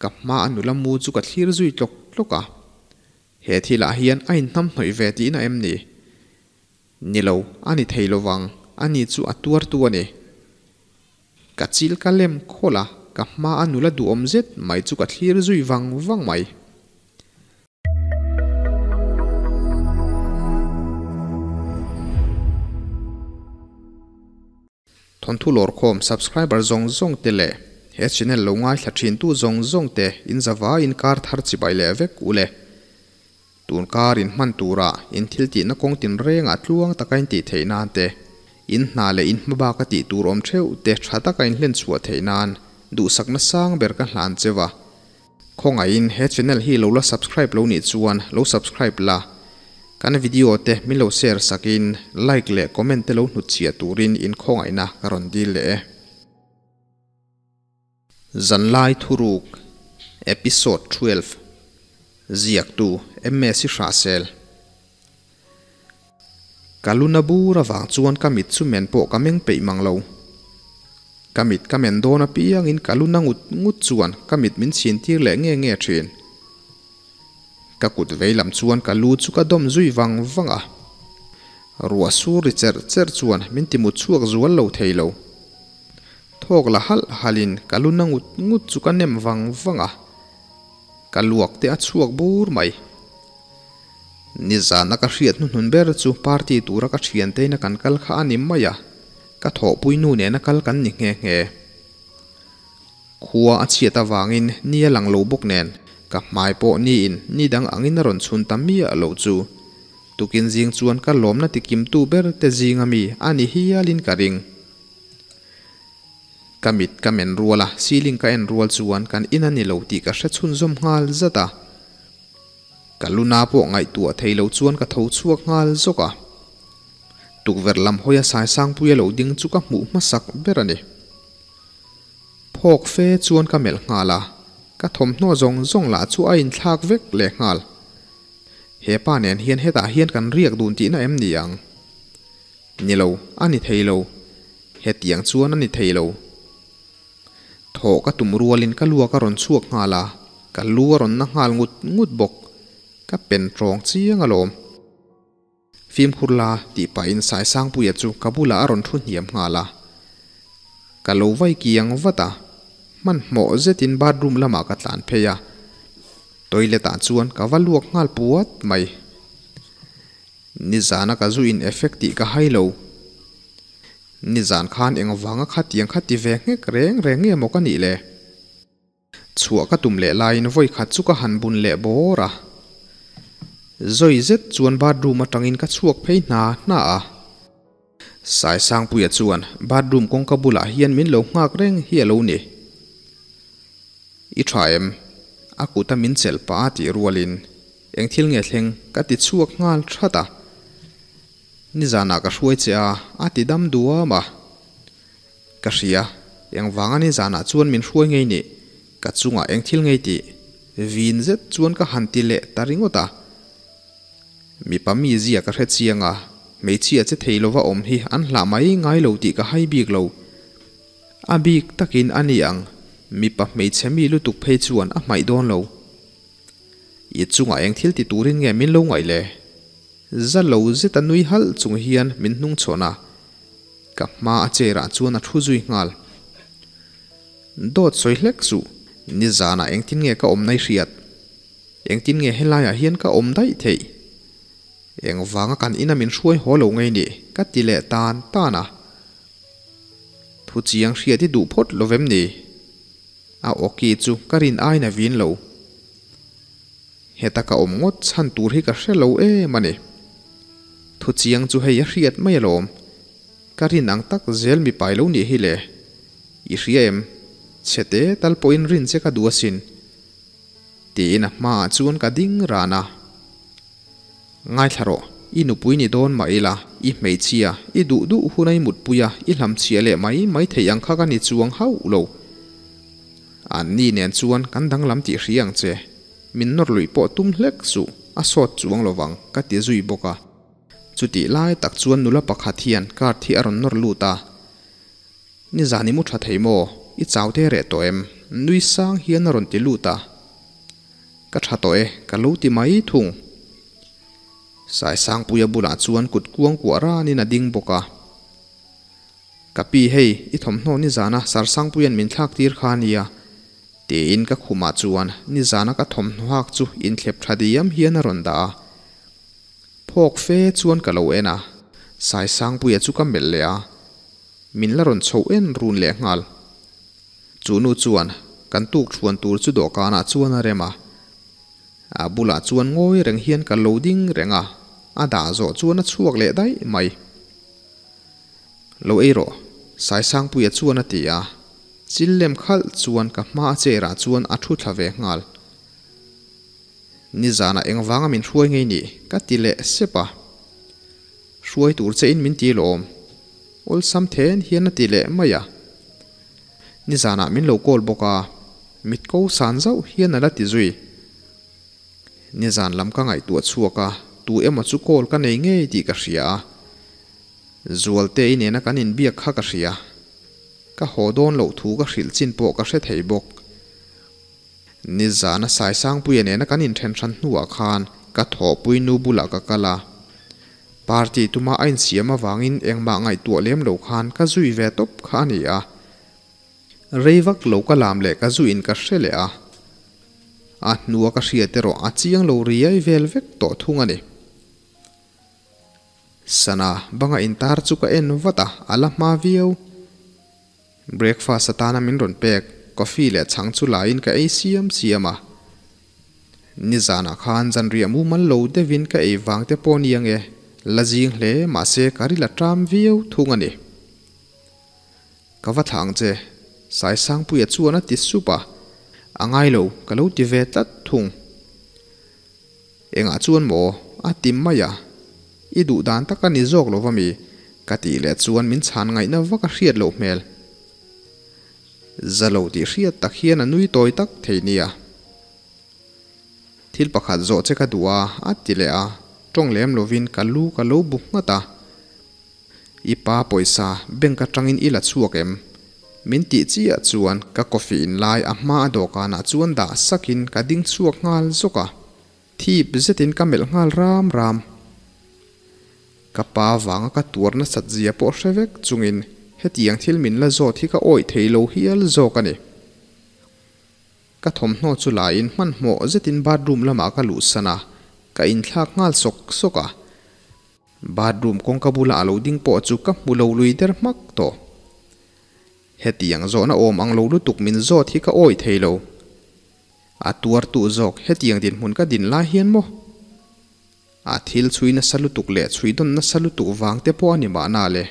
Ka hma a nula mu chu ka thlir zui tlawk tlawk a. He thilah hian a inhnamhnawih ve tihna em ni? Ni lo, a ni thei lovang, ani chu a tuartu a ni. Ka chil ka lem khawlh a, ka hma a nula duhawm zet mai chu ka thlir zui vang vang mai. Thawnthu lawrkhawm subscriber zawng zawng te leh he channel lo ngaithla thin tu zawng zawng te in zava in kar thar chibai leh vek u le. Tun kar in hman tura in thil tihna kawng tin rengah tluang taka in tih theih nan te, in hna leh in hma bak a tih tur awm theuh te tha taka in hlen chhuah theih nan duhsakna sang ber ka hlan cheu a. Khawngaihin he channel hi lo la subscribe lo nih chuan lo subscribe la, kan video te min lo share sakin like leh comment te lo hnutchhiah turin in khawngaihna ka rawn dil leh e. Zanlai Thuruk Episode 12 Ziaktu MS Hrahsel Ka luna bur avang chuan ka mit chu men pawh ka meng peih mang lo. Ka mit ka men dawn apiangin ka luna ngut ngut chuan ka mit min chhin tir leh nge nge thin. Ka kut vei lam chuan ka lu chu ka dawm zui vang vang a. Ruah sur ri cherh cherh chuan min ti mut chhuak zual lo thei lo. Thawk la halh halhin ka luna ngut ngut chu ka nem vang vang a. Ka luak te a chhuak bur mai. Nizana ka hriat hnuhnun ber chu party tura ka thianteina kan kal kha a ni mai a, ka thawhpui nu nena kal kan ni nghe nghe. Khua a chhiat avangin ni a lang lo bawk nen ka hmai pawh niin ni dang angin a rawn chhun ta miah lo chu. Tukin zing chuan ka lawmna tikimtu ber te zing ami a ni hialin ka ring. Ka mit ka men rual a, ceiling ka en rual chuan kan in a ni lo tih ka hre chhunzawm nghal zat a. Ka luna pawh ngaihtuah thei lo chuan ka tho chhuak nghal zawk a. Tukverh lam hawia Saisangpuia lo ding chu ka hmuh hmasak ber a ni. Phawk fe chuan ka melh nghal a, ka thawmhnaw zawng zawng lah chu a inthlak vek leh nghal. He pa nen hian hetah hian kan riak dun tihna em ni ang? Ni lo, a ni thei lo. Hetiang chuan a ni thei lo. Thawh ka tum rualin ka luak a rawn chhuak nghal a, ka lu a rawn na nghal ngut ngut bawk. Ka pen tawng chiang alawm. Fimkhur la tih pahin Saisangpuia chu ka bulah a rawn thu hniam nghal a. Ka lo vai kiang vat a, hmanhmawh zetin bathroom lamah ka tlan phei a. Toilet ah chuan ka va luak nghal puat mai. Nizana ka zu in effect tih ka hai lo. Nizan khan eng vanga khatiang kha ti ve nghek reng reng nge maw ka nih le? Chhuah ka tum leh laiin vawi khat chu ka han bun leh bawr a. Zawi zet chuan bathroom atangin ka chhuak phei hna hna a. Saisangpuia chuan bathroom kawngka bulah hian min lo nghak reng hi a lo ni. I tha em? A kuta min chelh pah a tih rualin eng thil nge thleng ka ti chhuak nghal that a. Nizanah ka hruai che a, a ti dam duam a. Ka hria, engvanga nizanah chuan min hruai ngei nih, ka chungah eng thil ngei tih? Vin zet chuan ka han ti leh ta ringawt a. Mipa mi zia ka hre chiang a, hmeichhia che thei lova awm hi an hlah mai ngai lo tih ka hai bik lo. A bik takin a ni ang, mipa hmeichhe mi lutuk phei chuan a hmaih dawn lo. I chungah eng thil ti turin nge min lo ngaih le? Za lo zeta nui halh chung hian min hnung chhawn a, ka hma a chair ah chuan a thu zui nghal. Dawt sawi hlek suh, nizanah engtin nge ka awm nai hriat? Engtin nge helaiah hian ka awm daih theih? Engvanga kan ina min hruai haw lo ngei nih? Ka ti leh tan tan a. Thu chiang hriat i duh phawt lo vem ni? A awki chu ka rin aiin a vin lo. Heta ka awm ngawt chhan tur hi ka hre lo em a ni. Thu chiang chu hei a hriat mai alawm. Ka rin ang tak zel mi pai lo nih hi le. I hria em? Chhete tal pawhin rin che ka duh asin. Tiin a hmaah chuan ka ding ran a. Ngaithla rawh, i nupui ni dawn mah ila, i hmeichhia, i duh duh hun a i mutpui a, i hlamchhiah leh mai mai theih ang kha ka ni chuang hauh lo. Anni nen chuan kan danglam tih hria ang che. Min nawr luih pawh tum hlek suh, a sawt chuang lovang, ka ti zui bawk a. Chutih lai tak chuan nula pakhat hian card hi a rawn nawr lut a. Nizan i mu tha thei maw? I chau te reh tawh em? Nui sang hian a rawn ti lut a. Ka tha tawh e, ka lo ti mai thung. Saisangpuia bulah chuan kut kuang kuah ranin a ding bawk a. Ka pi hei, i thawmhnaw nizana Sarsangpuia'n min thlak tir kha a nia, tiin ka khumah chuan nizana ka thawmhnaw hak chu inthlep tha diam hian a rawn dah a. Phawk fe chuan ka lo en a, Saisangpuia chu ka melh leh a, min la rawn chhoh en run leh nghal. Chu nu chuan kan tuk thuan tur chu dawhkanah chuan a rem a, a bulah chuan ngawi reng hian ka lo ding reng a, a dah zawh chuan a chhuak leh daih mai. Lo ei rawh, Saisangpuia chuan a ti a, chil lem khalh chuan ka hma a chair ah chuan a thu thla ve nghal. Nizanah engvanga min hruai ngei nih? ka ti leh sep a. Hruai tur che in min ti lawm. Awlsam then hian a ti leh mai a. Nizanah min lo call bawk a, mit ko san zauh hian a la ti zui. Nizan lam ka ngaihtuah chhuak a, tu emaw chu call ka nei ngei tih ka hria a. Zualte i nena kan inbiak kha ka hria. Ka haw dawn loh thu ka hrilh chin pawh ka hre thei bawk. Nizana Saisangpuia nena kan inthen hran hnuah khan ka thawhpui nu bulah ka kal a. Party tuma a insiam avangin engmah ngaihtuah lem lo khan ka zui ve tawp kha a ni a. Rei vak lo ka lam leh ka zuiin ka hre leh a. A hnua ka hriat erawh a chiang lo riai vel vek tawh thung a ni. Sana banga intar chu ka en vat a, a la hma viau. Breakfast atana min rawn pek coffee leh chhang chu laiin ka ei siam siam a. Nizanah khan zanriah mumal lo deuhin ka ei vang te pawh ni ange, la zing hle mahse ka ri la ṭam viau thung a ni. Ka va thlah ang che, Saisangpuia chuan a ti sup a, a ngai lo ka lo ti ve tlat thung. Engah chuan maw? A ti mai a. I duh dan tak a ni zawk lo va mi? Ka tih leh chuan min chhan ngaihna vak a hriat loh hmel. Za lo tih hriat tak hian a nui tawi tak thei nia. Thil pakhat zawh che ka duh a, a ti leh a. Tawng lem lovin ka lu ka lo bu nghat a. I pa pawisa bank atangin i la chhuak em? Min tih chiah chuan ka coffee in lai a hma a dawhkanah chuan dah sakin ka ding chhuak nghal zawk a, thip zetin ka melh nghal ram ram. Ka pa vanga ka tuar nasat zia pawh hre vek chungin hetiang thil min la zawt hi ka awih thei lo hial zawk a ni. Ka thawmhnaw chu laiin hmanhmawh zetin bathroom lamah ka luhsan a, ka inthlak nghal sawk sawk a. Bathroom kawngka bula a lo ding pawh chu ka hmu lo lui der hmak tawh. Hetiang zawhna awm ang lo lutuk min zawt hi ka awih thei lo. A tuartu zawk hetiang dinhmun ka din lai hian maw? A thil chhui nasa lutuk leh chhui dawn nasa lutuk vang te pawh a ni mahna le.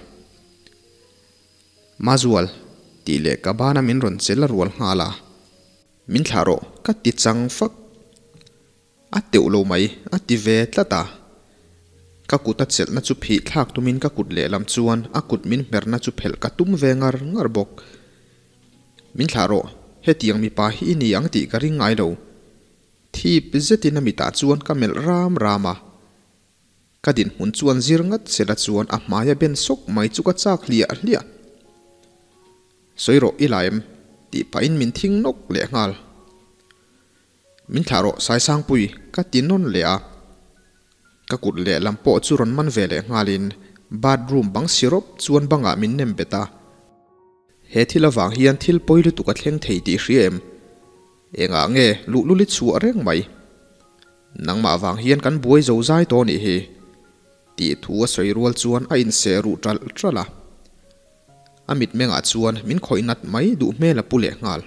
Mazual, tih leh ka bana min rawn chel a rual nghal a. Min thlah rawh, ka ti chang fak. A teuh lo mai, a ti ve tlat a. Ka kut a chelhna chu phih thlak tumin ka kut lehlam chuan a kut min hmerna chu phelh ka tum ve ngar ngar bawk. Min thlah rawh, hetiang mipa hi i ni ang tih ka ring ngai lo. Thip zetin a mitah chuan ka melh ram ram a. Ka dinhmun chuan zir ngat sela chuan a hmaia ben sawk mai chu ka chak hliah hliah. Sawi rawh i la em? tih pahin min thing nawk leh nghal. Min thlah rawh Saisangpui ka ti nawn leh a, ka kut lehlam pawh chu rawn man ve leh nghalin bathroom bang sirop chuan bangah min nem bet a. He thil avang hian thil pawi lutuk a thleng thei tih hria em? Engah nge luhlul i chhuah reng mai? Nangmah vang hian kan buai zo zai tawh nih hi. Tih thu a sawi rual chuan a inseh ruh ṭalh ṭalh a. A mitmengah chuan min khawih nat mai duh hmel a pu leh nghal.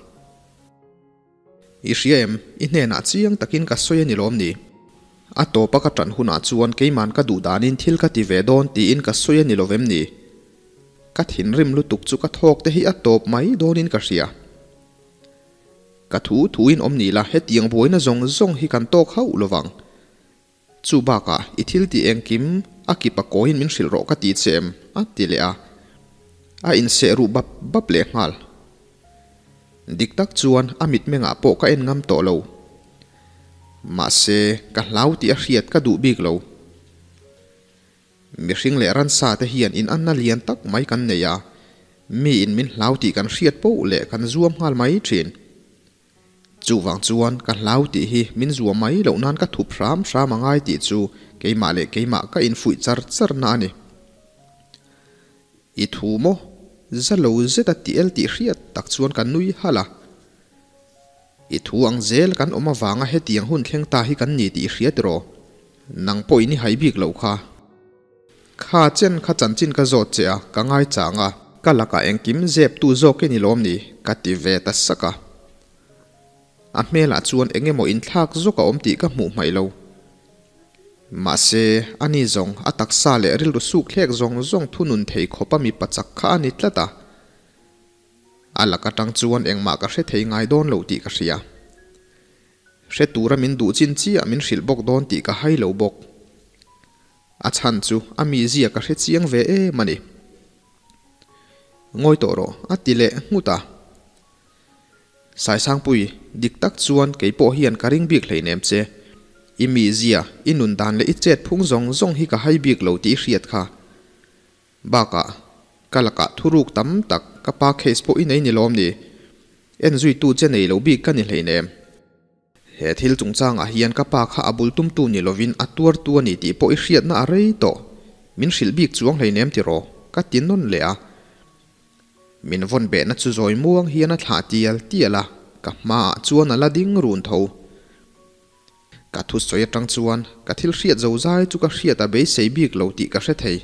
I hria em? I hnenah chiang takin ka sawi a ni lawm ni? A tawpa ka ṭan hunah chuan keiman ka duh danin thil ka ti ve dawn tiin ka sawi a ni lovem ni? Ka thinrim lutuk chu ka thawk te hi a tawp mai dawnin ka hria. Ka thu thuin awm ni la hetiang buaina zawng zawng hi kan tawk hauh lovang. Chu bakah i thil tih engkim a kip a kawiin min hrilh rawh ka ti che em? a ti leh a. A inseh ruh bap bap leh nghal. Dik tak chuan a mitmengah pawh ka en ngam tawh lo. Mahse, ka hlau tih a hriat ka duh bik lo. Mihring leh ransa te hian inanna lian tak mai kan nei a, miin min hlau tih kan hriat poh leh kan zuam nghal mai thin. Chuvang chuan ka hlau tih hi min zuah mai loh nan ka thup hram hram a ngai tih chu keimah leh keimah ka infuih char char na a ni. I thu maw? Za lo zeta ti el tih hriat tak chuan ka nui halh a. I thu ang zel kan awm avanga hetiang hun thleng ta hi kan ni tih i hria tiraw? Nang pawhin i hai bik loh kha. Kha chen kha chanchin ka zawt che a, ka ngaichang a. Ka lakah engkim zep tu zawk i ni lawm ni? Ka ti ve ta sak a. A hmelah chuan eng emaw inthlak zawk a awm tih ka hmuh hmaih lo. Mahse, ani zawng a taksa leh rilru suk thlek zawng zawng thunun thei khawpa mipa chak kha a ni tlat a. A lak atang chuan engmah ka hre thei ngai dawn lo tih ka hria. Hre tura min duh chin chiah min hrilh bawk dawn tih ka hai lo bawk. A chhan chu a mizia ka hre chiang ve em a ni. Ngawi tawh rawh, a ti leh nghut a. Saisangpui, dik tak chuan kei pawh hian ka ring bik hleinem che. I mizia, i nun dan leh i chet phung zawng zawng hi ka hai bik lo tih i hriat kha. Bakah, ka lakah thuruk tam tak ka pa case pawh i nei ni lawm ni? En zuitu che nei lo bik ka ni hleinem. He thil chungchangah hian ka pa kha a bul tumtu ni lovin a tuartu a ni tih pawh i hriatna a rei tawh. Min hrilh bik chuang hleinem tiraw? Ka ti nawn leh a. Min vawn behna chu zawi muang hian a thlah tial tial a, ka hmaah chuan a la ding run tho. Ka thusawi atang chuan ka thil hriat zo zai chu ka hriat a beisei bik lo tih ka hre thei.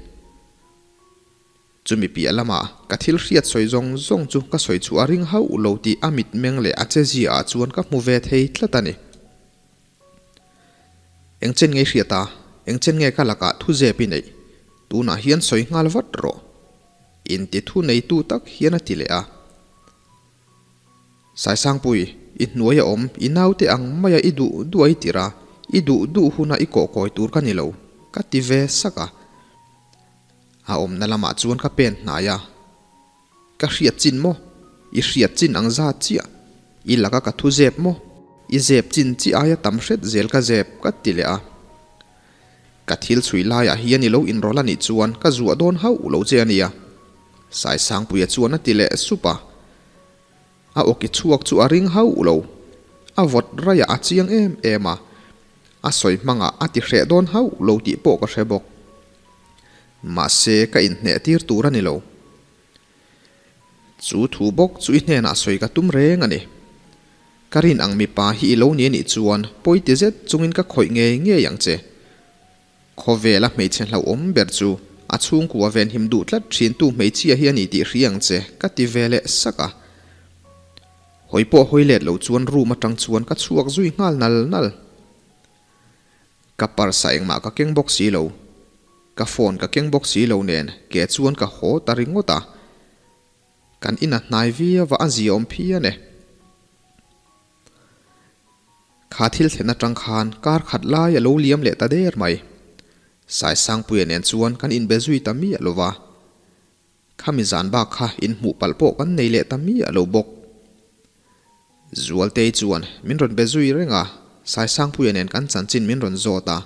Chumi piah lamah ka thil hriat sawi zawng zawng chu ka sawi chhuah a ring hauh lo tih a mitmeng leh a chezia ah chuan ka hmu ve thei tlat a ni. Eng chen nge i hriat a? Eng chen nge ka lakah thu zep i neih? Tunah hian sawi nghal vat rawh. Inti thu neitu tak hian a ti leh a. Saisangpui, i hnuai a awm, i naute ang maia i duh duh a i tirh a, i duh duh huna i kawh kawi tur ka ni lo, ka ti ve sak a. A awmna lamah chuan ka pen hnai a. Ka hriat chin maw? I hriat chin ang zat chiah. I laka ka thu zep maw? I zep chin chi aia tam hret zel ka zep, ka ti leh a. Ka thil chhui laiah hian i lo inrawlh a nih chuan ka zuah dawn hauh lo che a nia. Saisangpuia chuan a ti leh sup a. A awki chhuak chu a ring hauh lo. A vawt raiah a chiang em em a. A sawi hmangah a ti hreh dawn hauh lo tih pawh ka hre bawk. Mahse ka inhneh tir tur a ni lo. Chu thu bawk chu i hnenah sawi ka tum reng a ni. Ka rin ang mipa hi i lo ni a nih chuan pawi ti zet chungin ka khawih ngei ngei ang che. Khawvela hmeichhe hlauhawm ber chu a chhungkua venhim duh tlat thintu hmeichhia hi a ni tih hria ang che ka ti ve leh sak a. Hawi pawh hawi let lo chuan room atang chuan ka chhuak zui nghal nal nal. Ka parsa engmah ka keng bawk si lo. Ka phone ka keng bawk si lo nen ke chuan ka haw ta ringawt a. Kan ina hnai viau a a ziaawm phian e. Kha thil thlen atang khan kar khat lai a lo liam leh ta der mai. Saisangpuia nen chuan kan inbe zui ta miah lo va. Khami zan bak kha inhmuh palh pawh kan nei leh ta miah lo bawk. Zualtei chuan min rawn be zui reng a, Saisangpuia nen kan chanchin min rawn zawt a,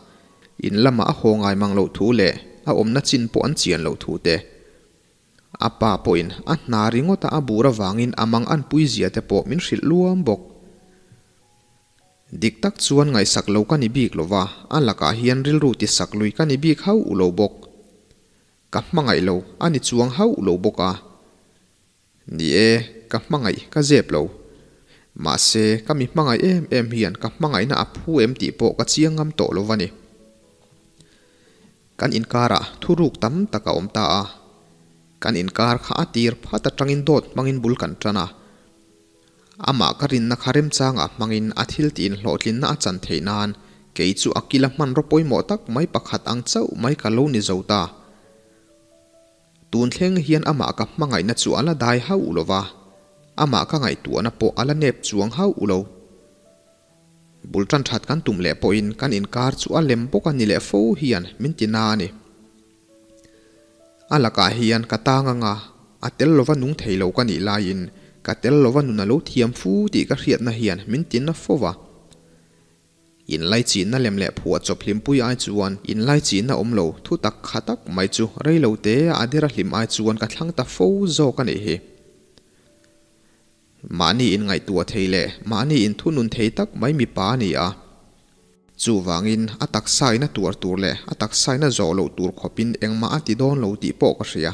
in lamah a haw ngai mang loh thu leh a awmna chin pawh an chian loh thu te. A pa pawhin a hna ringawta a bur avangin a mang an pui zia te pawh min hrilh luam bawk. Dik tak chuan ngaihsak lo ka ni bik lo va, a lakah hian rilru tisak lui ka ni bik hauh lo bawk. Ka hmangaih lo a ni chuang hauh lo bawk a. Ni e, ka hmangaih ka zep lo. Mahse, ka mi hmangaih em em hian ka hmangaihna a phu em tih pawh ka chiang ngam tawh lo va ni. Kan inkarah thuruk tam tak a awm ta a. Kan inkar kha a tir phat atangin dawt hmangin bul kan tan a. Amah ka rinna kha remchangah hmangin a thil tiin hlawhtlinna a chan theih nan kei chu a kila hmanraw pawimawh tak mai pakhat ang chauh mai ka lo ni zo ta. Tun thleng hian amah ka hmangaihna chu a la dai hauh lo va, amah ka ngaihtuahna pawh a la nep chuang hauh lo. Bul tan that kan tum leh pawhin kan inkar chu a lem bawk a ni leh fo hian min ti na a ni. A lakah hian ka tang anga a tel lova nung thei lo ka nih laiin ka tel lova nun a lo thiam fu tih ka hriatna hian min ti na fo va. Inlaichihna lem leh phuah chawp hlimpui ai chuan inlaichihna awm lo thu tak kha tak mai chu rei lo te a dera hlim ai chuan ka thlang ta fo zawk a nih hi. Mahni inngaihtuah thei leh mahni inthunun thei tak mai mipa a ni a. Chuvangin a taksain a tuar tur leh a taksain a zawh loh tur khawpin engmah a ti dawn lo tih pawh ka hria.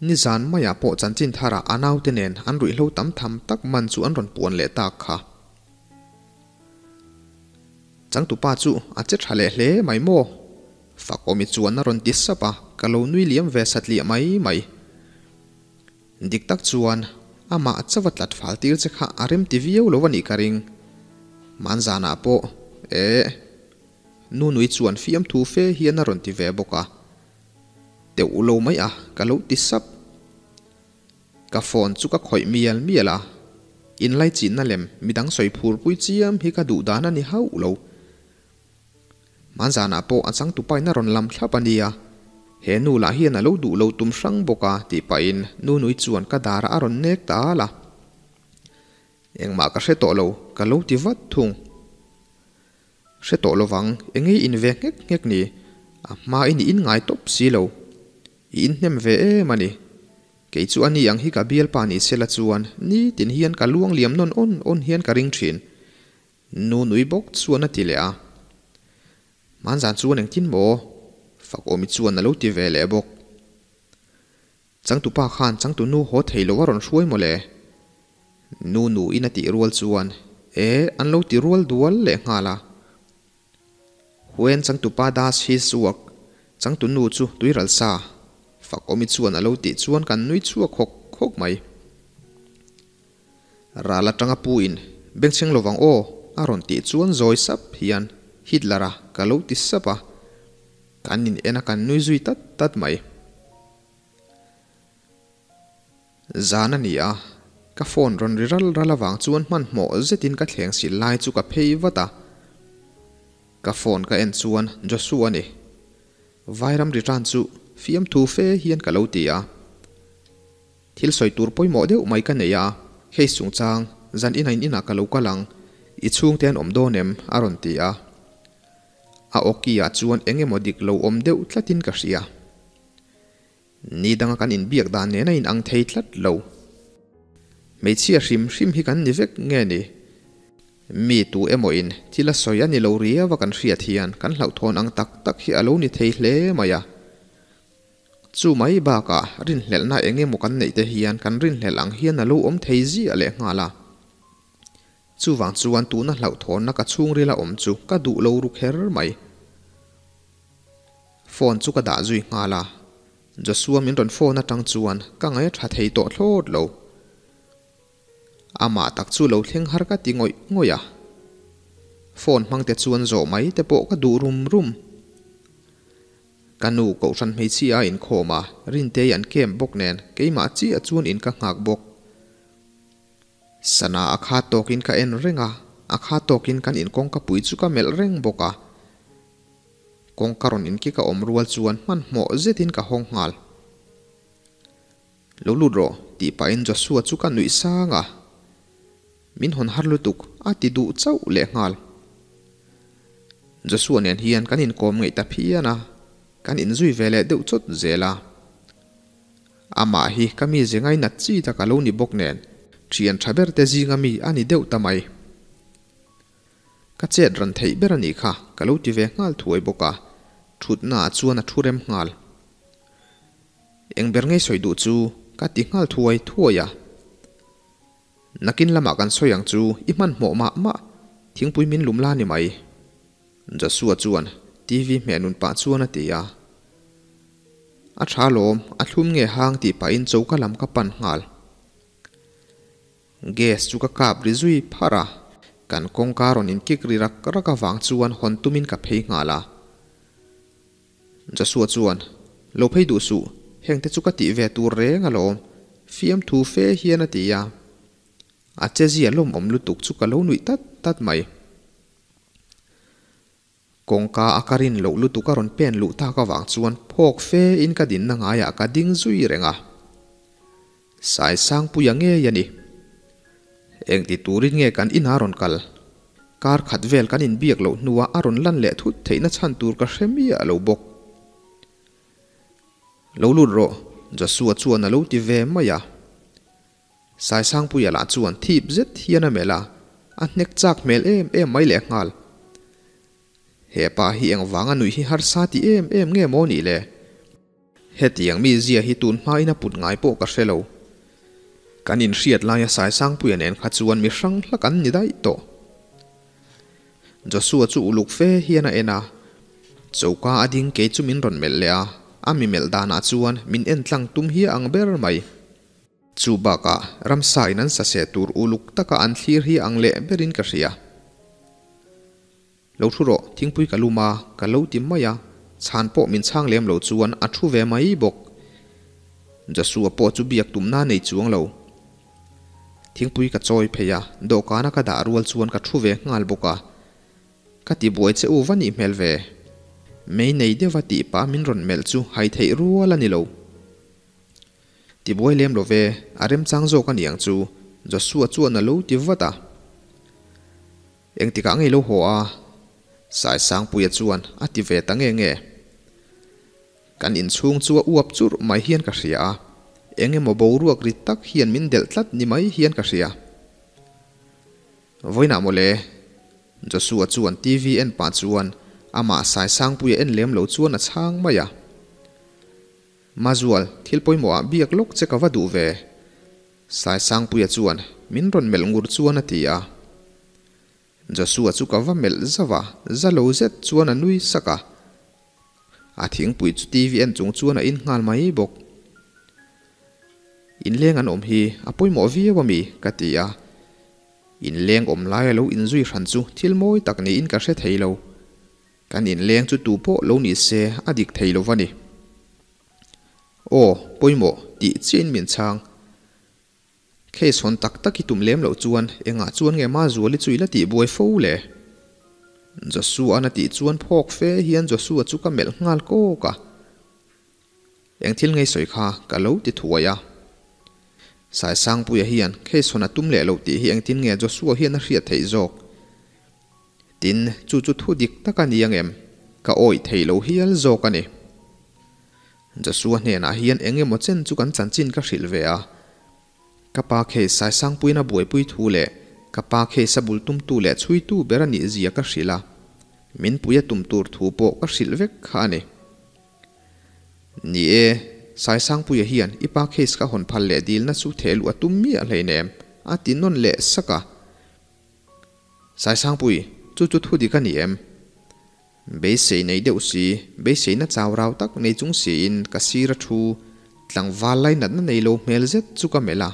Nizan maiah pawh chanchin tharah a naute nen an ruihhlo tam tham tak man chu an rawn puan leh tak kha. Changtupa chu a che tha leh hle mai maw? Fakawmi chuan a rawn ti sap a, ka lo nui liam ve satliah mai mai. Dik tak chuan amah chauh a tlat fal tir che kha a rem ti viau lo a nih ka ring. Hmanzanah pawh, Eh. Nunui chuan fiamthu fe hian a rawn ti ve bawk a. Teuh lo mai a, ka lo ti sap. Ka phone chu ka khawih mial mial a, inlaichinna lem midang sawi phur pui chiam hi ka duh dan a ni hauh lo. Hmanzanah pawh a changtupain a rawn lam thlap a nia, he nu lah hian a lo duh lo tum hrang bawk a tih pahin Nunui chuan ka darah a rawn nek ta al a. Engmah ka hre tawh lo, ka lo ti vat thung. Hre tawh lovang, enge i in ve nghek nghek ni? A hma in i in ngai tawp si lo. I in hnem ve em a ni. Kei chu a ni ang hi ka bialpa ni sela chuan nitin hian ka luang liam nawn awn awn hian ka ring thin. Nu nui bawk chuan a ti leh a. Hmanzan chuan engtin maw? Fakawmi chuan a lo ti ve leh bawk. Changtupa khan changtunu haw thei lo a rawn hruai maw le? Nu nu in a tih rual chuan e an lo ti rual dual leh nghal a. When changtupa does his work, changtunu chu tuiral sa, Fakawmi chuan a lo tih chuan kan nui chhuak hawk hawk mai. Ral atanga pu in bengchheng lovang aw a rawn tih chuan zawi sap hian Hitler-a ka lo ti sap a. Kan in en a kan nui zui tat tat mai. Zan a ni a, ka phone rawn ri ral ral avang chuan hmanhmawh zetin ka thleng sil lai chu ka phei vat a. Ka phone ka en chuan Joshua a ni. Vairam ri tan chu fiamthu fe hian ka lo ti a. Thil sawi tur pawimawh deuh mai ka nei a, hei chungchang zan inain inah ka lo kal ang, i chhungte an awm dawn em? a rawn ti a. A awki ah chuan eng emaw dik lo awm deuh tlatin ka hria. Ni danga kan inbiak dan nen a inang thei tlat lo. Hmeichhia hrim hrim hi kan ni vek nge ni? Mi tu emaw in thil a sawi a ni lo riau a kan hriat hian kan hlauhthawn ang tak tak hi a lo ni thei hle mai a. Chu mai bakah rinhlelhna eng emaw kan neih te hian kan rinhlelh ang hian a lo awm thei ziah leh nghal a. Chuvang chuan tuna hlauhthawnna ka chhungril a awm chu ka duh lo ru kher mai. Phone chu ka dah zui nghal a, Joshua min rawn phone atang chuan ka ngaih a tha thei tawh thlawt lo. Amah tak chu lo thleng har ka ti ngawih ngawih a. Phone hmang te chuan zawh mai te pawh ka duh rum rum. Ka nu kohhran hmeichhia a inkhawm a, Rintei an camp bawk nen keimah chiah chuan in ka nghak bawk. Sana a kha tawkin ka en reng a, a kha tawkin kan in kawngka pui chu ka melh reng bawk a. Kawngka rawn in kik a awm rual chuan hmanhmawh zetin ka hawng nghal. Lo lut rawh, tih pahin Joshua chu ka nuih sang a. Min hawn har lutuk, a ti duh chauh leh nghal. Joshua nen hian kan inkawm ngeih ta phian a, kan inzui ve leh deuh chawt zel a. Amah hi ka mi ze ngainat chi tak a lo ni bawk nen, thian tha ber te zinga mi a ni deuh ta mai. Ka chet ran theih ber a nih kha ka lo ti ve nghal thuai bawk a, thutna ah chuan a thu rem nghal. Eng ber ngei sawi duh chu ka ti nghal thuai thuai a. Nakin lamah kan sawi ang chu i hmanhmawh mah mah, thingpui min lum la ni mai. Joshua chuan TV hmeh nun pah chuan a ti a. A tha lawm, a thlum nge hang tih pahin choka lam ka pan nghal. Gas chu ka kap ri zui pharh a, kan kawngka rawn inkik ri rak rak avang chuan hawn tumin ka phei nghal a. Joshua chuan, Lo phei duh suh, hengte chu ka tih ve tur reng alawm, fiamthu fe hian a ti a. A chezia lawmawm lutuk chu ka lo nuih tat tat mai. Kawngka a ka rin loh lutuk a rawn pen luh tak avang chuan phawk fe in ka dinna ngaiah ka ding zui reng a. Sai Sangpuia ngei a ni. Engti turin nge kan inah rawn kal? Kar khat vel kan inbiak loh hnuah a rawn lan leh thut theihna chhan tur ka hre miah lo bawk. Lo lut rawh, Joshua chuan a lo ti ve mai a. Saisangpuia lah chuan thip zet hian a melh a, a hnek chak hmel em em mai lehnghal. He pa hi engvanga nuih hi harsa ti em em nge maw nih le? Hetiang mi zia hi tun hmain a put ngai pawh ka hre lo. Kan inhriat laia Saisangpuia nen kha chuan mi hrang hlak an ni daih tawh. Joshua chu uluk fe hian a en a, choka a ding kei chu min rawn melh leh a, a mi melh danah chuan min en tlang tum hi a ang ber mai. Chu bakah ramsa in an sa seh tur uluk taka an thlir hi ang leh berin ka hria. Lo thu rawh, thingpui ka lum a, ka lo ti mai a, chhan pawh min chhang lem lo chuan a thu ve mai bawk. Joshua pawh chu biak tumna nei chuang lo. Thingpui ka chawi phei a, dawhkana ka dah rual chuan ka thu ve nghal bawk a. Ka ti buai che u va nih hmel ve. Mei nei deuha tih pah min rawn melh chu hai theih rual a ni lo. Ti buai lem lo ve, a remchang zawk a ni ang chu, Joshua chuan a lo ti vat a. Engtikah ngei lo haw a? Saisangpuia chuan a ti ve ta nge nge. Kan inchhung chu a uap churh mai hian ka hria a, eng emaw boruak ri tak hian min delh tlat ni mai hian ka hria. Vawiinah mawle, Joshua chuan TV en pah chuan amah Saisangpuia en lem lo chuan a chhang mai a. Mazual, thil pawimawh ah biak lawk che ka va duh ve. Saisangpuia chuan min rawn melh ngur chuan a ti a. Joshua chu ka va melh zauh a, za lo zet chuan a nui sak a. A thingpui chu TV en chung chuan a in nghal mai bawk. Inleng an awm hi a pawimawh viau a mi? ka ti a. Inleng awm lai a lo inzui hran chu thil mawi tak niin ka hre thei lo. Kan inleng chu tu pawh lo ni se a dik thei lo va ni. Aw, pawimawh, tih chiahin min chhang. Case hawn tak tak i tum lem loh chuan engah chuan nge Mazuali chu i la tih buai fo le? Joshua-an a tih chuan phawk fe hian Joshua chu ka melh nghal kawk a. Eng thil ngei sawi kha ka lo ti thuai a. Saisangpuia hian case hawn a tum leh lo tih hi engtin nge Joshua hian a hriat theih zawk? Tin, chu chu thu dik tak a ni ang em? Ka awih thei lo hial zawk a ni. Joshua hnenah hian eng emaw chen chu kan chanchin ka hrilh ve a. Ka pa case Saisangpuiin a buaipui thu leh ka pa case a bul tumtu leh chhuitu ber a nih zia ka hrilh a. Min pui a tum tur thu pawh ka hrilh vek kha a ni. Ni e, Saisangpuia hian i pa case ka hawn phal leh dilna chu theh luh a tum miah hleinem, a ti nawn leh sak a. Saisangpui, chu chu thu dik a ni em? Beisei nei deuh si, beiseina chau rau tak nei chung siin ka sir a thu, tlangval lainatna nei lo hmel zet chu ka melh a.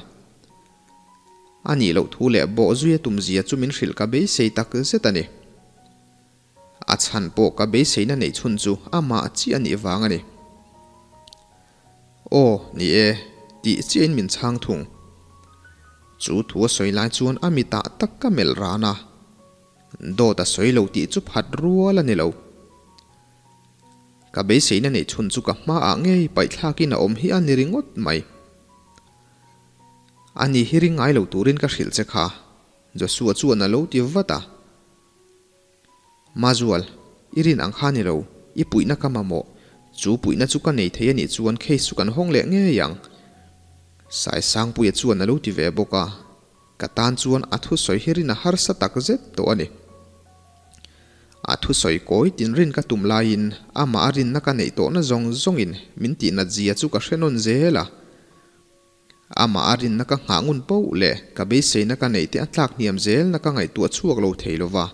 A nih loh thu leh bawh zui a tum zia chu min hrilh ka beisei tak zet a ni. A chhan pawh ka beiseina neih chhun chu amah chiah a nih vang a ni. Aw, ni e, tih chiahin min chhang thung. Chu thu a sawi lai chuan a mitah tak ka melh ran a, dawt a sawi lo tih chu phat rual a ni lo. Ka beiseina neih chhun chu ka hmaah ngei paihthlakin a awm hi a ni ringawt mai. Ani hi ring ngai lo turin ka hrilh che kha, Joshua chuan a lo ti vat a. Mazual, i rin ang kha ni lo, i puihna ka mamawh. Chu puihna chu ka nei thei a nih chuan case chu kan hawng leh ngei ang. Saisangpuia chuan a lo ti ve bawk a, ka tan chuan a thusawi hi rin a harsa tak zet tawh a ni. A thusawi kawi tinrin ka tum laiin amah a rinna ka neih tawhna zawng zawngin min tihnat zia chu ka hre nawn zel a. Amah a rinna ka nghah ngun poh leh ka beiseina ka neih te a tlak hniam zelna ka ngaihtuah chhuak lo thei lo va.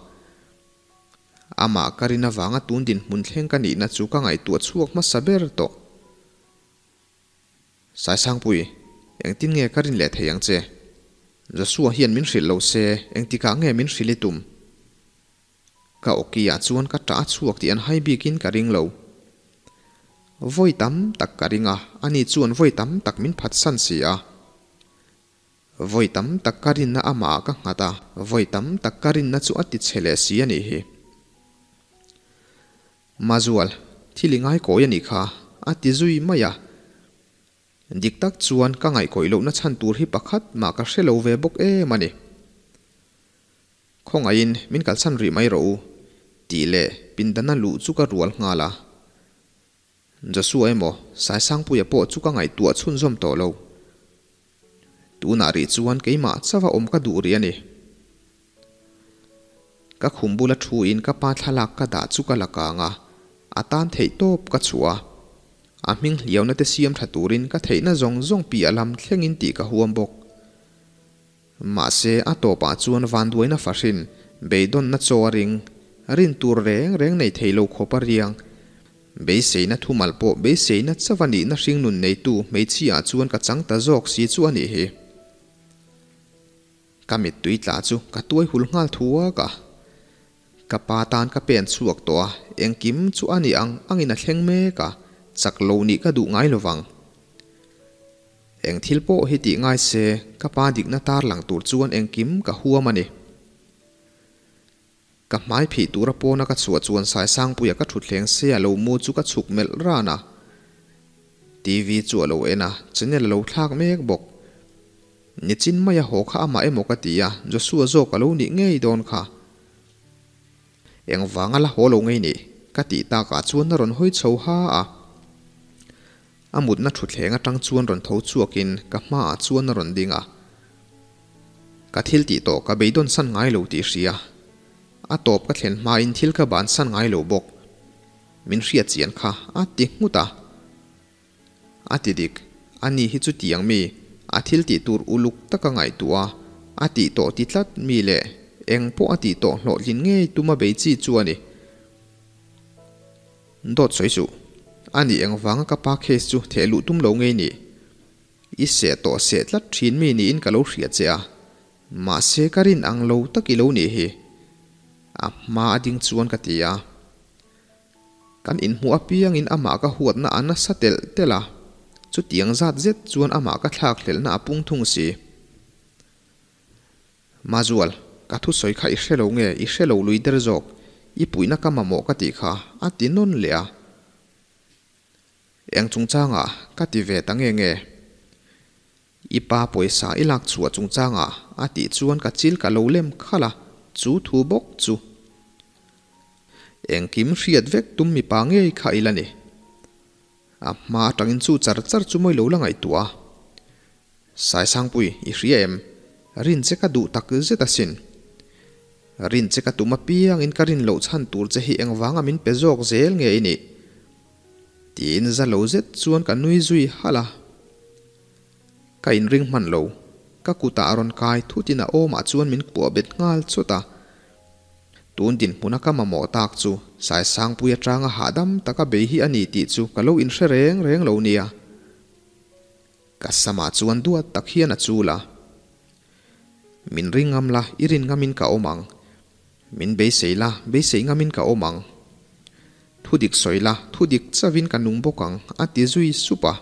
Amah ka rin avanga tun dinhmun thleng ka nihna chu ka ngaihtuah chhuak hmasa ber tawh. Saisangpui, engtin nge ka rin leh thei ang che? Joshua hian min hrilh lo se, engtikah nge min hrilh i tum? Ka awkiah chuan ka ṭah a chhuak tih an hai bikin ka ring lo. Vawi tam tak ka ring a, ani chuan vawi tam tak min phatsan si a. Vawi tam tak ka rinna amahah ka nghat a, vawi tam tak ka rinna chu a ti chhe leh si a nih hi. Mazual, thil i ngaikawi a nih kha, a ti zui mai a. Dik tak chuan ka ngaihkawih lohna chhan tur hi pakhat mah ka hre lo ve bawk em a ni. Khawngaihin min kalsan rih mai rawh u, tih leh pindana luh chu ka rual nghal a. Joshua emaw Saisangpuia pawh chu ka ngaihtuah chhunzawm tawh lo. Tunah rih chuan keimah chauha awm ka duh rih a ni. Ka khum bula thu in ka pa thlalak ka dah chu ka la kang a, a tan theih tawp ka chhuah a. A hming hliauna te siam tha turin ka theihna zawng zawng piah lam thlengin tih ka huam bawk. Mahse a tawpah chuan vanduaina fahrin beidawnna chaw a ring, rin tur reng reng nei thei lo khawp a riang. Beiseina thumal pawh beiseina chauha nihna hringnun neitu hmeichhiaah chuan ka chang ta zawk si chu a nih hi. Ka mittui tla chu ka tuai hul nghal thuak a. Ka pa tan ka pen chhuak tawh a, engkim chu a ni ang angin a thleng mek a, chak lo nih ka duh ngai lovang. Eng thil pawh hi tih ngai se, ka pa dikna tar lang tur chuan engkim ka huam a ni. Ka hmai phih tura pawna ka chhuah chuan Saisangpuia ka thutthleng se a lo mu chu ka chhuk melh ran a. TV chu a lo en a, channel a lo thlak mek bawk. Nichin maia haw kha amah emaw ka ti a, Joshua zawk a lo nih ngei dawn kha. Engvang a la haw lo ngei nih? Ka tih takah chuan a rawn hawi chho ha a. A mutna thutthleng atang chuan rawn tho chhuakin ka hmaah chuan a rawn ding a. Ka thil tih tawh ka beidawn san ngai lo tih hria. A tawp ka thlen hmain thil ka ban san ngai lo bawk. Min hriat chian kha a ti nghut a. A ti dik, a ni hi chutiang mi, a thil tih tur uluk taka ngaihtuah a, a tih tawh ti tlat mi leh eng pawh a tih tawh hlawhtlin ngei tuma bei chi chu a ni. Dawt sawi suh. A nih engvanga ka pa case chu theh luh tum lo ngei ni? I seh tawh seh tlat thin mi niin ka lo hria che a, mahse ka rin ang lo tak i lo nih hi. A hma a ding chuan ka ti a. Kan inhmuh apiangin amah ka huatna a nasa telh telh a, chutiang zat zet chuan amah ka thlakhlelhna a pung thung si. Mazual, ka thusawi kha i hre lo nge, i hre lo lui der zawk, i puihna ka mamawh ka tih kha, a ti nawn leh a. Eng chungchangah ka ti ve ta nge nge? I pa pawisa i lak chhuah chungchangah a tih chuan ka chil ka lo lem khalh a, chu thu bawk chu. Engkim hriat vek tum mipa ngei kha i la ni. A hma atangin chu char char chu mawi lo la ngaihtuah a. Saisangpui, i hria em? Rin che ka duh tak zet asin. Rin che ka tum apiangin ka rin loh chhan tur che hi engvanga min pe zawk zel nge i nih? Tiin za lo zet chuan ka nui zui halh a. Ka inring hman lo. Ka kutah a rawn kai thutin a awmah chuan min kuah bet nghal chawt a. Tun dinhmuna ka mamawh tak chu Saisangpui atanga hahdam taka bei hi a ni tih chu ka lo inhre reng reng lo nia. Ka samah chuan duat tak hian a chul a. Min ring ngam la, i rin ngamin ka awm ang. Min beisei la, beisei ngamin ka awm ang. Thu dik sawi la, thu dik chavin ka nung bawk ang, a ti zui sup a.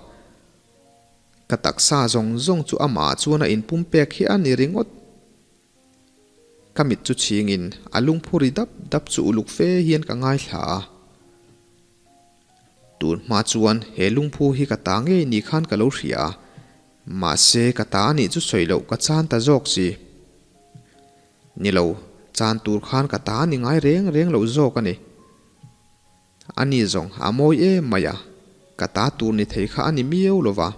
Ka taksa zawng zawng chu amah chuan a inpum pek hi a ni ringawt. Ka mit chu chhingin a lungphu ri dap dap chu uluk fe hian ka ngaithla a. Tun hma chuan he lungphu hi ka ta ngei ni khan ka lo hria a, mahse ka ta a nih chu sawi loh ka chan ta zawk si. Ni lo, chan tur khan ka ta a ni ngai reng reng loh zawk a ni. A ni zawng a mawi em mai a, ka ta tur ni thei kha a ni miau lo va.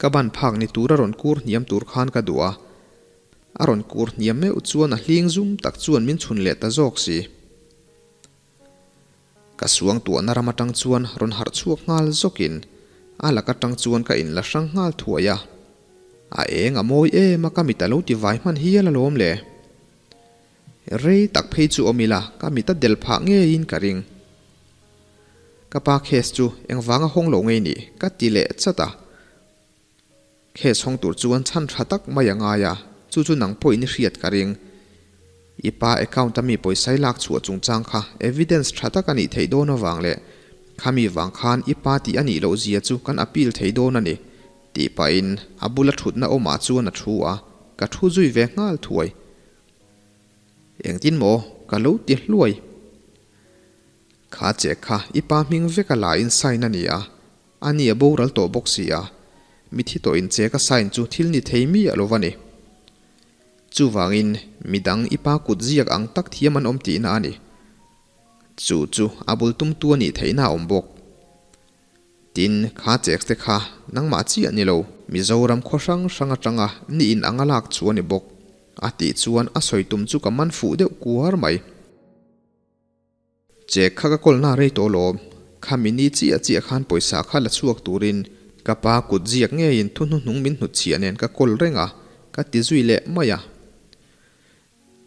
Ka ban phak ni tura rawn kur hniam tur khan ka duh a, a rawn kur hniam meuh chuan a hling zum tak chuan min chhun leh ta zawk si. Ka suang tuahna ram atang chuan rawn harh chhuak nghal zawkin a lak atang chuan ka inla hrang nghal thuai a. A eng a mawi em a ka mit a lo ti vai hman hial alawm le. Rei tak phei chu awm ila ka mit a del phah ngeiin ka ring. Ka pa case chu engvanga hawng lo ngei nih ka ti leh chat a. Case hawng tur chuan chhan tha tak mai a ngai a, chu chu nang pawhin i hriat ka ring. I pa account a mi pawisa i lak chhuah chungchang kha evidence tha tak a nih theih dawn avang leh khami vang khan i pa tih a nih loh zia chu kan appeal thei dawn a ni tih pahin a bula thutna awmah chuan a thu a, ka thu zui ve nghal thuai. Engtin maw ka lo ti hluai. Kha che kha i pa hming vek a la in sign a ni a, A ni a boral tawh bawk si a, mithi tawh in che ka sign chu thil ni thei mi a lo va ni. Chuvangin midang i pa kut ziak ang tak thiam an awm tihna a ni. Chu chu a bul tumtu a nih theihna a awm bawk. Tin, kha checks te kha nangmah chiah ni lo, Mizoram khaw hrang hrang atanga ni in anga lak chu a ni bawk, a tih chuan a sawi tum chu ka man fuh deuh kuar mai. Check kha ka kawlna rei tawh lawm, khami ni chiah chiah khan pawisa kha la chhuak turin ka pa kut ziak ngeiin thu hnuhnung min hnutchhiah nen ka kawl reng a, ka ti zui leh mai a.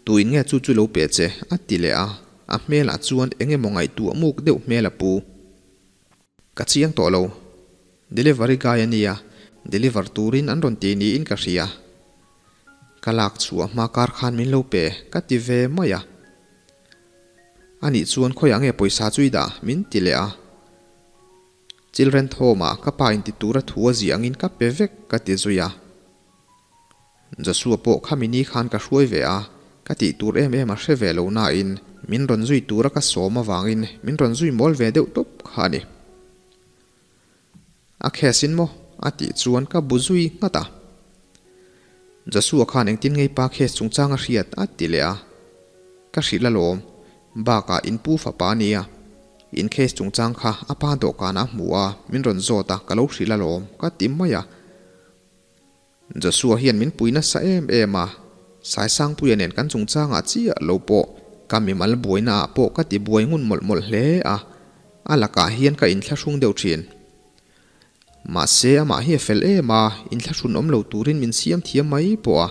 Tuin nge chu chu lo pe che? a ti leh a, a hmelah chuan eng emaw ngaihtuah muk deuh hmel a pu. Ka chiang tawh lo. Delivery guy a nia, deliver turin an rawn ti niin ka hria. Ka lak chhuah hma kar khan min lo pe, ka ti ve mai a. Anih chuan khawiah nge pawisa chu i dah? min ti leh a. Children Home-ah ka pa inti tura thu a zih angin ka pe vek, ka ti zui a. Joshua pawh khami ni khan ka hruai ve a, ka tih tur em em a hre ve lo nain min rawn zui tura ka sawm avangin min rawn zui mawl ve deuh tawp kha a ni. A khesin maw? a tih chuan ka bu zui nghat a. Joshua khan engtin ngei pa khes chungchang a hriat a ti leh a. Ka hrilh alawm, bakah in pu fapa a nia. In case chungchang kha a pa dawhkanah a hmu a, min rawn zawt a, ka lo hrilh alawm, ka ti mai a. Joshua hian min pui nasa em em a, Saisangpuia nen kan chungchangah chiah lo pawh ka mimal buaina ah pawh ka ti buai ngun mawlh mawlh hle a, a lakah hian ka inthlahrung deuh thin. Mahse amah hi a fel em a, inthlahrun awm lo turin min siam thiam mai pawh a.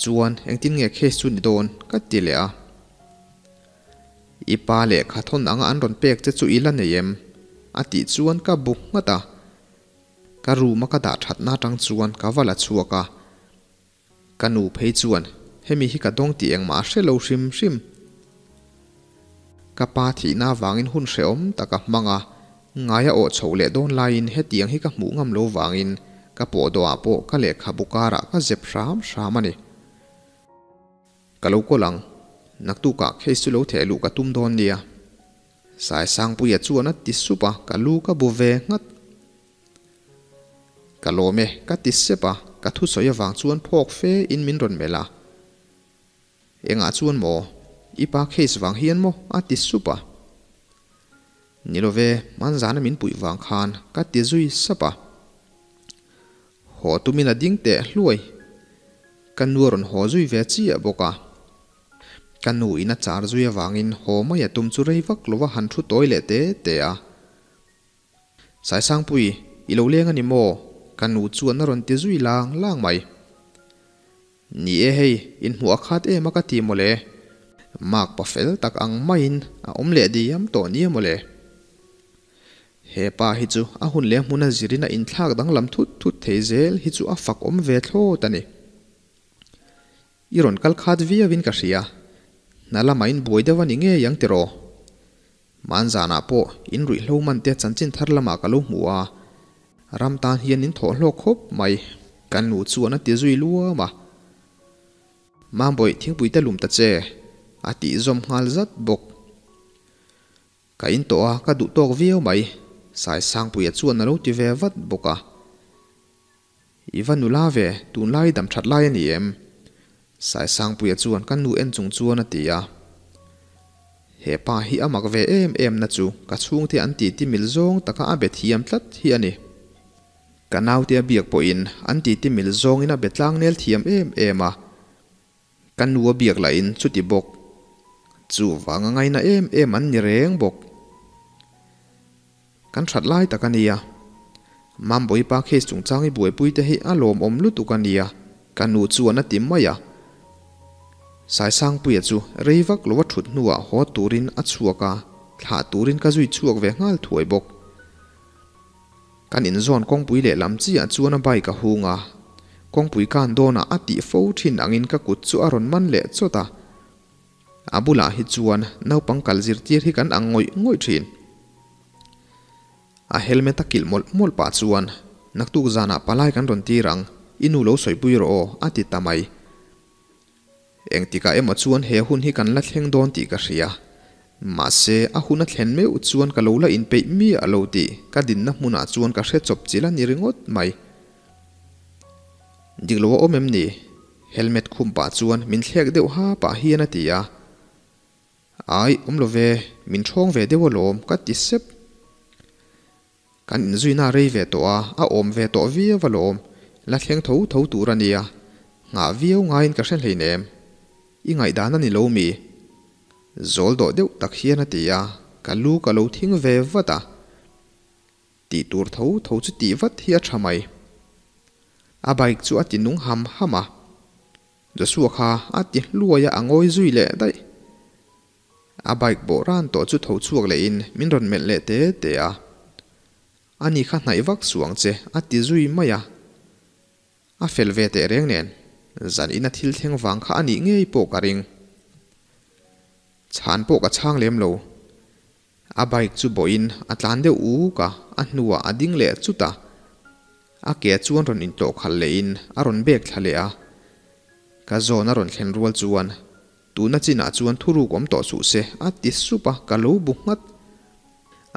Chuan engtin nge case chu ni dawn? ka ti leh a. I pa lehkha thawn anga an rawn pek che chu i la nei em? a tih chuan ka bu nghat a. Ka room a ka dah thatna atang chuan ka va la chhuak a, ka nu phei chuan hemi hi ka dawng tih engmah a hre lo hrim hrim. Ka pa thihna avangin hun hrehawm tak a hmang a, ngai a awh chhoh leh dawn laiin hetiang hi ka hmuh ngam lo vangin ka pawhdawhah pawh ka lehkhabu karah ka zep hram hram a ni. Ka lo kawl ang, naktukah case chu lo theh luh ka tum dawn nia. Saisangpuia chuan a ti sup a, ka lu ka bu ve nghat. Ka lawm e, ka ti sep a, ka thusawi avang chuan phawk fe in min rawn melh a. Engah chuan maw? I pa case vang hian maw? a ti sup a. Ni lo ve, hmanzana min puih vang khan ka ti zui sap a. Haw tumin a ding teh hluai. Ka nu a rawn haw zui ve chiah bawk a. Ka nu in a char zui avangin haw mai a tum chu rei vak lova han thu tawi leh te te a. Saisangpui, i lo leng a ni maw? Ka nu chuan a rawn ti zui lang lang mai. Ni e hei, inhmuh a khat em a ka ti mawle. Mark pa fel tak ang maiin a awm leh diam tawh nia mawle. He pa hi chu a hun leh hmuna zirin a inthlak danglam thut thut thei zel hi chu a fak awm ve thlawt a ni. I rawn kal khat viauin ka hria. Hna lamah in buai deuh a ni ngei ang tiraw? Hmanzanah pawh in ruihhlo man te chanchin thar lamah ka lo hmu a, ram tan hian in thawh hlawk khawp mai, ka nu chuan a ti zui luam a. Mambawi thingpui te lum ta che, a tih zawm nghal zat bawk. Ka in tawh a, ka duh tawk viau mai, Saisangpuia chuan a lo ti ve vat bawk a. I va nula ve, tunlai dam that lai a ni em? Saisangpuia chuan ka nu en chung chuan a ti a. He pa hi a mak ve em em na chu ka chhungte an ti ti mil zawng taka a be thiam tlat hi a ni. Ka naute a biak pawhin an ti ti mil zawngin a be tlang nel thiam em em a. Ka nu a biak lahin chuti bawk. Chuvang a ngaina em em an ni reng bawk. Kan that lai tak a nia. Mambawi pa case chungchang i buaipui te hi a lawmawm lutuk a nia, ka nu chuan a ti mai a. Saisangpuia chu rei vak lo a thut hnuah haw turin a chhuak a, thlah turin ka zui chhuak ve nghal thuai bawk. Kan inzawn kawngpui lehlam chiah chuan a bike a hung a, kawngpui kan dawnah a tih fo thin angin ka kut chu a rawn man leh chawt a. A bulah hi chuan naupang kal zirtir hi kan ang ngawih ngawih thin. A helmet a kilh mawlh mawlh pah chuan, Naktuk zanah palai kan rawn tir ang, i nu lo sawipui rawh aw, a ti ta mai. Engtikah emaw chuan he hun hi kan la thleng dawn tih ka hria. Mahse, a hun a thlen meuh chuan ka lo la inpeih miah lo tih ka dinna hmunah chuan ka hre chawp chilh a ni ringawt mai. Dik lo a awm em ni? Helmet khum pah chuan min thlek deuh ha pah hian a ti a. Ai, awm lo ve, min ṭhawng ve deuh alawm, ka ti sep. Kan inzuina rei ve tawh a, a awm ve tawh viau alawm, la thleng tho tho tur a nia, nghah viau ngaiin ka hre hleinem. I ngaihdan a ni lo mi? Zawl dawh deuh tak hian a ti a, ka lu ka lo thing ve vat a. Tih tur tho tho chu tih vat hi a tha mai. A bike chu a ti nung ham ham a. Joshua kha a ti hluai a, a ngawi zui leh daih. A bike bawh ran tawh chu tho chhuak lehin min rawn melh leh te te a. Ani kha hnaih vak suang che a ti zui mai a. A fel ve teh reng nen, zan ina thil thleng vang kha a nih ngei pawh ka ring. Chhan pawh ka chhang lem lo. A bike chu bawhin a tlan deuh uk a, a hnuah a ding leh chut a. A ke chuan rawn intlawh khalh lehin a rawn bek thla leh a. Ka zawn a rawn thlen rual chuan, Tuna chinah chuan thuruk awm tawh suh se, a ti sup a, ka lo bu nghat.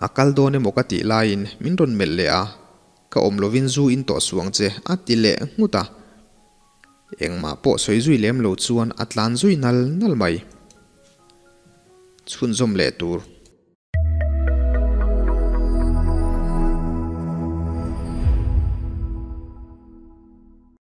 A kal dawn emaw ka tih laiin min rawn melh leh a, Ka awm lovin zu in tawh suang che, a ti leh nghut a. Engmah pawh sawi zui lem lo chuan a tlan zui nal nal mai. Chhunzawm leh tur